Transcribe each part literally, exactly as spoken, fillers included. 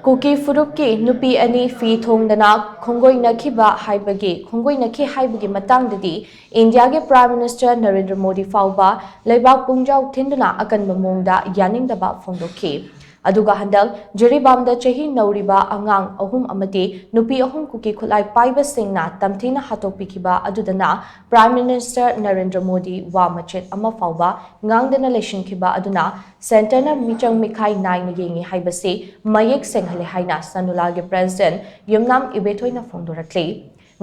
ꯀꯨꯀꯤ ꯐꯨꯔꯨꯞꯀꯤ ꯅꯨꯄꯤ ꯑꯅꯤ ꯐꯤ ꯊꯣꯡꯗꯅ ꯈꯣꯡꯒꯣꯏꯅꯈꯤꯕ ꯍꯥꯏꯕꯒꯤ ꯈꯣꯡꯒꯣꯏꯅꯈꯤ ꯍꯥꯏꯕꯒꯤ ꯃꯇꯥꯡꯗꯗꯤ ꯏꯟꯗꯤꯌꯥꯒꯤ Prime Minister ꯅꯔꯦꯟꯗ꯭ꯔ ꯃꯣꯗꯤ ꯐꯥꯎꯕ ꯂꯩꯕꯥꯛ ꯄꯨꯡꯖꯥꯎ ꯊꯤꯟꯗꯨꯅ ꯑꯀꯟꯕ ꯃꯑꯣꯡꯗ ꯌꯥꯅꯤꯡꯗꯕ ꯐꯣꯡꯗꯣꯛꯈꯤ꯫ ꯑꯗꯨꯒ ꯍꯟꯗꯛ ꯖꯤꯔꯤꯕꯥꯝꯗ ꯆꯍꯤ ꯅꯧꯔꯤꯕ ꯑꯉꯥꯡ ꯑꯍꯨꯝ ꯑꯃꯗꯤ ꯅꯨꯄꯤ ꯑꯍꯨꯝ ꯀꯨꯀꯤ ꯈꯨꯠꯂꯥꯏ ꯄꯥꯏꯕꯁꯤꯡꯅ ꯇꯝꯊꯤꯅ ꯍꯥꯠꯇꯣꯛꯄꯤꯈꯤꯕ ꯑꯗꯨꯗꯅ Prime Minister ꯅꯔꯦꯟꯗ꯭ꯔ ꯃꯣꯗꯤ ꯋꯥ ꯃꯆꯦꯠ ꯑꯃ ꯐꯥꯎꯕ ꯉꯥꯡꯗꯅ ꯂꯩꯁꯤꯟꯈꯤꯕ ꯑꯗꯨꯅ ꯁꯦꯟꯇꯔꯅ ꯃꯤꯆꯪ ꯃꯤꯈꯥꯏ ꯅꯥꯏꯅ ꯌꯦꯡꯉꯤ ꯍꯥꯏꯕꯁꯤ ꯃꯌꯦꯛ ꯁꯦꯡꯍꯜꯂꯦ ꯍꯥꯏꯅ ꯁꯅꯨꯂꯥꯒꯤ President ꯌꯨꯝꯅꯥꯝ ꯏꯕꯦꯊꯣꯏꯅ ꯐꯣꯡꯗꯣꯔꯛꯂꯤ꯫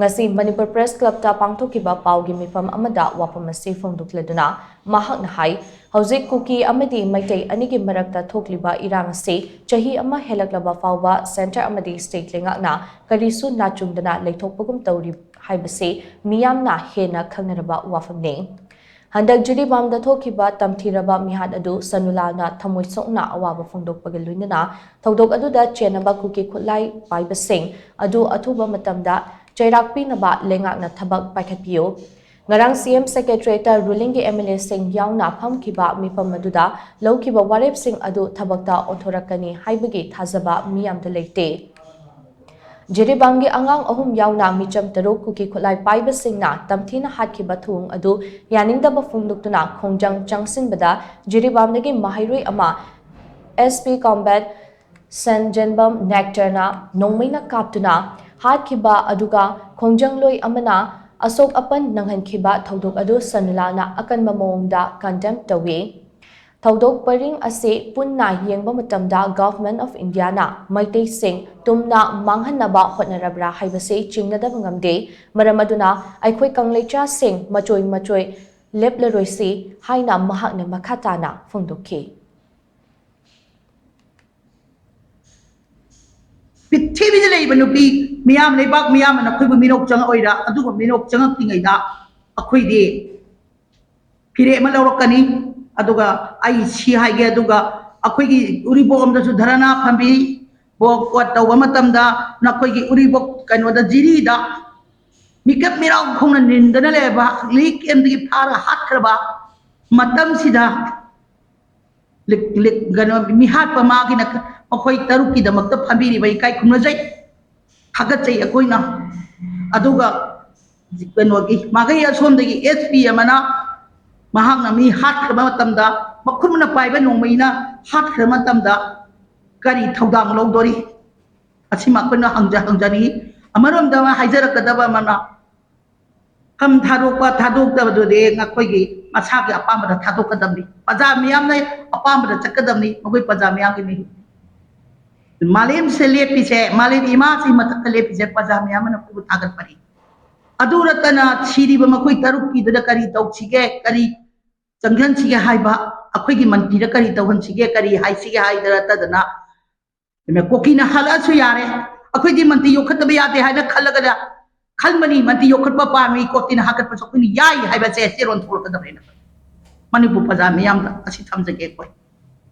ꯉꯁꯤ ꯃꯅꯤꯄꯨꯔ Press Clubꯇ ꯄꯥꯡꯊꯣꯛꯈꯤꯕ ꯄꯥꯎꯒꯤ ꯃꯤꯐꯝ ꯑꯃꯗ ꯋꯥꯐꯝ ꯑꯁꯤ ꯐꯣꯡꯗꯣꯛꯂꯗꯨꯅ ꯃꯍꯥꯛꯅ ꯍꯥꯏ, ꯍꯧꯖꯤꯛ ꯀꯨꯀꯤ ꯑꯃꯗꯤ ꯃꯩꯇꯩ ꯑꯅꯤꯒꯤ ꯃꯔꯛꯇ ꯊꯣꯛꯂꯤꯕ ꯏꯔꯥꯡ ꯑꯁꯤ ꯆꯍꯤ ꯑꯃ ꯍꯦꯜꯂꯛꯂꯕ ꯐꯥꯎꯕ ꯁꯦꯟꯇꯔ ꯑꯃꯗꯤ ꯁ꯭ꯇꯦꯠ ꯂꯩꯉꯥꯛꯅ ꯀꯔꯤꯁꯨ ꯅꯥꯆꯨꯡꯗꯅ ꯂꯩꯊꯣꯛꯄꯒꯨꯝ ꯇꯧꯔꯤ ꯍꯥꯏꯕꯁꯤ ꯃꯤꯌꯥꯝꯅ ꯍꯦꯟꯅ ꯈꯪꯅꯔꯕ ꯋꯥꯐꯝꯅꯤ꯫ ꯍꯟꯗꯛ ꯖꯤꯔꯤꯕꯥꯝꯗ ꯊꯣꯛꯈꯤꯕ ꯇꯝꯊꯤꯔꯕ ꯃꯤꯍꯥꯠ ꯑꯗꯨ ꯁꯅꯨꯂꯥꯅ ꯊꯃꯣꯏ ꯁꯣꯛꯅ ꯑꯋꯥꯕ ꯐꯣꯡꯗꯣꯛꯄꯒ ꯂꯣꯏꯅꯅ ꯊꯧꯗꯣꯛ ꯑꯗꯨꯗ ꯆꯦꯟꯅꯕ ꯀꯨꯀꯤ ꯈꯨꯠꯂꯥꯏ ꯄꯥꯏꯕꯁꯤꯡ ꯑꯗꯨ ꯑꯊꯨꯕ ꯃꯇꯝꯗ ꯆꯩꯔꯥꯛ ꯄꯤꯅꯕ ꯂꯩꯉꯥꯛꯅ ꯊꯕꯛ ꯄꯥꯏꯈꯠꯄꯤꯌꯨ꯫ ꯉꯔꯥꯡ ꯁꯤ ꯑꯦꯝ Secretariatꯇ ꯔꯨꯂꯤꯡꯒꯤ ꯑꯦꯝ ꯑꯦꯜ ꯑꯦꯁꯤꯡ ꯌꯥꯎꯅ ꯐꯝꯈꯤꯕ ꯃꯤꯐꯝ ꯑꯗꯨꯗ ꯂꯧꯈꯤꯕ ꯋꯥꯔꯦꯞꯁꯤꯡ ꯑꯗꯨ ꯊꯕꯛꯇ ꯑꯣꯟꯊꯣꯔꯛꯀꯅꯤ ꯍꯥꯏꯕꯒꯤ ꯊꯥꯖꯕ ꯃꯤꯌꯥꯝꯗ ꯂꯩꯇꯦ꯫ ꯖꯤꯔꯤꯕꯥꯝꯒꯤ ꯑꯉꯥꯡ ꯑꯍꯨꯝ ꯌꯥꯎꯅ ꯃꯤꯆꯝ ꯇꯔꯨꯛ ꯀꯨꯀꯤ ꯈꯨꯠꯂꯥꯏ ꯄꯥꯏꯕꯁꯤꯡꯅ ꯇꯝꯊꯤꯅ ꯍꯥꯠꯈꯤꯕ ꯊꯧꯑꯣꯡ ꯑꯗꯨ ꯌꯥꯅꯤꯡꯗꯕ ꯐꯣꯡꯗꯣꯛꯇꯨꯅ ꯈꯣꯡꯖꯪ ꯆꯪꯁꯤꯟꯕꯗ ꯖꯤꯔꯤꯕꯥꯝꯗꯒꯤ ꯃꯍꯩꯔꯣꯏ ꯑꯃ S P Combat ꯁꯟꯖꯦꯟꯕꯝ ꯅꯦꯛꯇꯔꯅ ꯅꯣꯡꯃꯩꯅ ꯀꯥꯞꯇꯨꯅ ꯍꯥꯠꯈꯤꯕ ꯑꯗꯨꯒ ꯈꯣꯡꯖꯪꯂꯣꯏ ꯑꯃꯅ ꯑꯁꯣꯛ ꯑꯄꯟ ꯅꯪꯍꯟꯈꯤꯕ ꯊꯧꯗꯣꯛ ꯑꯗꯨ ꯁꯅꯨꯂꯥꯅ ꯑꯀꯟꯕ ꯃꯑꯣꯡꯗ condemn ꯇꯧꯏ꯫ ꯊꯧꯗꯣꯛ ꯄꯔꯤꯡ ꯑꯁꯤ ꯄꯨꯟꯅ ꯌꯦꯡꯕ ꯃꯇꯝꯗ Government of Indiaꯅ ꯃꯩꯇꯩꯁꯤꯡ ꯇꯨꯝꯅ ꯃꯥꯡꯍꯟꯅꯕ ꯍꯣꯠꯅꯔꯕ꯭ꯔꯥ ꯍꯥꯏꯕꯁꯤ ꯆꯤꯡꯅꯗꯕ ꯉꯝꯗꯦ꯫ ꯃꯔꯝ ꯑꯗꯨꯅ ꯑꯩꯈꯣꯏ ꯀꯪꯂꯩꯆꯥꯁꯤꯡ ꯃꯆꯣꯏ ꯃꯆꯣꯏ ꯂꯦꯞꯂꯔꯣꯏꯁꯤ ꯍꯥꯏꯅ ꯃꯍꯥꯛꯅ ꯃꯈꯥ ꯇꯥꯅ ꯐꯣꯡꯗꯣꯛꯈꯤ꯫ ꯄ꯭ꯔꯤꯊꯤꯕꯤꯗ ꯂꯩꯔꯤꯕ ꯅꯨꯄꯤ ꯃꯤꯌꯥꯝ, ꯂꯩꯕꯥꯛ ꯃꯤꯌꯥꯝꯅ ꯑꯩꯈꯣꯏꯕꯨ ꯃꯤꯅꯣꯛ ꯆꯪꯉꯛꯑꯣꯏꯔꯥ? ꯑꯗꯨꯒ ꯃꯤꯅꯣꯛ ꯆꯪꯉꯛꯇ꯭ꯔꯤꯉꯩꯗ ꯑꯩꯈꯣꯏꯗꯤ ꯐꯤꯔꯦꯞ ꯑꯃ ꯂꯧꯔꯛꯀꯅꯤ꯫ ꯑꯗꯨꯒ ꯑꯩ ꯁꯤ ꯍꯥꯏꯒꯦ, ꯑꯗꯨꯒ ꯑꯩꯈꯣꯏꯒꯤ ꯎꯔꯤꯄꯣꯛꯂꯣꯝꯗꯁꯨ ꯙꯔꯅꯥ ꯐꯝꯕꯤ, ꯕꯣꯀꯣꯠ ꯇꯧꯕ ꯃꯇꯝꯗ ꯅꯈꯣꯏꯒꯤ ꯎꯔꯤꯄꯣꯛ ꯀꯩꯅꯣꯗ, ꯖꯤꯔꯤꯗ ꯃꯤꯀꯞ ꯃꯤꯔꯥꯎ ꯈꯣꯡꯅ ꯅꯤꯟꯗꯅ ꯂꯩꯔꯕ, ꯂꯤꯛ ꯑꯦꯝꯗꯒꯤ ꯐꯥꯔꯒ ꯍꯥꯠꯈ꯭ꯔꯕ ꯃꯇꯝꯁꯤꯗ ꯂꯤꯛ-, ꯂꯤꯛ-, ꯀꯩꯅꯣ, ꯃꯤꯍꯥꯠꯄ ꯃꯥꯒꯤꯅ ꯃꯈꯣꯏ ꯇꯔꯨꯛꯀꯤꯗꯃꯛꯇ ꯐꯝꯕꯤꯔꯤꯕ ꯏꯀꯥꯏ ꯈꯨꯝꯅꯖꯩ, ꯊꯥꯒꯠꯆꯩ ꯑꯩꯈꯣꯏꯅ꯫ ꯑꯗꯨꯒ ꯀꯩꯅꯣꯒꯤ ꯃꯥꯒꯩ ꯑꯁꯣꯝꯗꯒꯤ ꯑꯦꯁ ꯄꯤ ꯑꯃꯅ ꯃꯍꯥꯛꯅ ꯃꯤ ꯍꯥꯠꯈ꯭ꯔꯕ ꯃꯇꯝꯗ, ꯃꯈꯨꯠꯅ ꯄꯥꯏꯕ ꯅꯣꯡꯃꯩꯅ ꯍꯥꯠꯈ꯭ꯔꯕ ꯃꯇꯝꯗ ꯀꯔꯤ ꯊꯧꯗꯥꯡ ꯂꯧꯗꯣꯔꯤ? ꯑꯁꯤꯃ ꯑꯩꯈꯣꯏꯅ ꯍꯪꯖ-, ꯍꯪꯖꯅꯤꯡꯏ꯫ ꯑꯃꯔꯣꯝꯗ ꯍꯥꯏꯖꯔꯛꯀꯗꯕ ꯑꯃꯅ, ꯀꯝ ꯊꯥꯗꯣꯛꯄ ꯊꯥꯗꯣꯛꯇꯕꯗꯨꯗꯤ ꯑꯩꯈꯣꯏꯒꯤ ꯃꯁꯥꯒꯤ ꯑꯄꯥꯝꯕꯗ ꯊꯥꯗꯣꯛꯀꯗꯕꯅꯤ꯫ ꯄ꯭ꯔꯖꯥ ꯃꯤꯌꯥꯝꯅ ꯑꯄꯥꯝꯕꯗ ꯆꯠꯀꯗꯕꯅꯤ, ꯃꯈꯣꯏ ꯄ꯭ꯔꯖꯥ ꯃꯤꯌꯥꯝꯒꯤ ꯃꯤꯍꯨꯠ꯫ ꯃꯥꯂꯦꯝꯁꯦ ꯂꯦꯞꯄꯤꯁꯦ, ꯃꯥꯂꯦꯝ ꯏꯃꯥꯁꯤ ꯃꯊꯛꯇ ꯂꯦꯞꯄꯤꯁꯦ ꯄ꯭ꯔꯖꯥ ꯃꯤꯌꯥꯝ ꯑꯃꯅ ꯄꯨꯕ ꯊꯥꯒꯠꯄꯅꯤ꯫ ꯑꯗꯨ ꯅꯠꯇꯅ ꯁꯤꯔꯤꯕ ꯃꯈꯣꯏ ꯇꯔꯨꯛꯀꯤꯗꯨꯗ ꯀꯔꯤ ꯇꯧꯁꯤꯒꯦ, ꯀꯔꯤ ꯆꯪꯁꯤꯟꯁꯤꯒꯦ ꯍꯥꯏꯕ, ꯑꯩꯈꯣꯏꯒꯤ ꯃꯟꯇ꯭ꯔꯤꯗ ꯀꯔꯤ ꯇꯧꯍꯟꯁꯤꯒꯦ, ꯀꯔꯤ ꯍꯥꯏꯁꯤꯒꯦ ꯍꯥꯏꯗ ꯅꯠꯇꯗꯅ, ꯀꯨꯀꯤꯅ ꯍꯥꯠꯂꯛꯑꯁꯨ ꯌꯥꯔꯦ, ꯑꯩꯈꯣꯏꯗꯤ ꯃꯟꯇ꯭ꯔꯤ ꯌꯣꯛꯈꯠꯇꯕ ꯌꯥꯗꯦ ꯍꯥꯏꯅ ꯈꯜꯂꯒꯅ ꯈꯟꯕꯅꯤ꯫ ꯃꯟꯇ꯭ꯔꯤ ꯌꯣꯛꯈꯠꯄ ꯄꯥꯝꯃꯤ, ꯀꯨꯀꯤꯅ ꯍꯥꯠꯀꯠꯄꯁꯨ ꯑꯩꯈꯣꯏꯅ ꯌꯥꯏ ꯍꯥꯏꯕꯁꯦ ꯆꯦꯔꯣꯟ ꯊꯣꯛꯂꯛꯀꯗꯕꯅꯦꯅ ꯃꯅꯤꯄꯨꯔ ꯄ꯭ꯔꯖꯥ ꯃꯤꯌꯥꯝꯗ ꯑꯁꯤ ꯊꯝꯖꯒꯦ ꯑꯩꯈꯣꯏ꯫